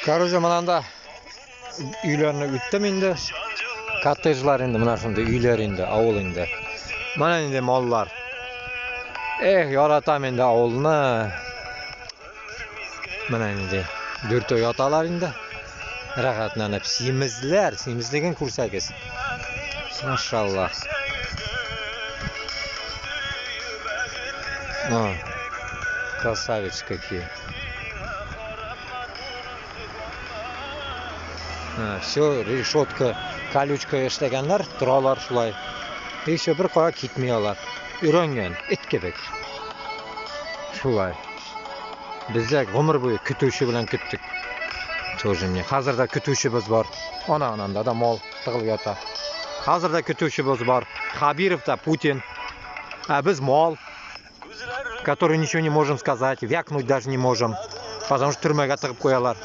Короче, монанда өйләрне үттем инде. Коттеджлар инде менә шундый өйләр инде, авыл инде. Менә инде маллар. Эх, яратам инде авылны. Менә инде дүртәү яталар инде. Рәхәтләнеп симезләр, симезлеген күрсәгез. Машаллах. О, красавец какие. Все, решетка, колючка эшләгәннәр, торалар шулай. Еще бер кая китми алар. Өйрәнгән, эт кебек. Шулай. Бездә гомер буе көтүче белән көттек. Тоже мне. Хәзер дә көтүчебез бар. Ана ананда да мал тыгылып ята. Хәзер дә көтүчебез бар. Хабиров та Путин. А без мал, который ничего не можем сказать, вякнуть даже не можем. Потому что төрмәгә тыгып куялар.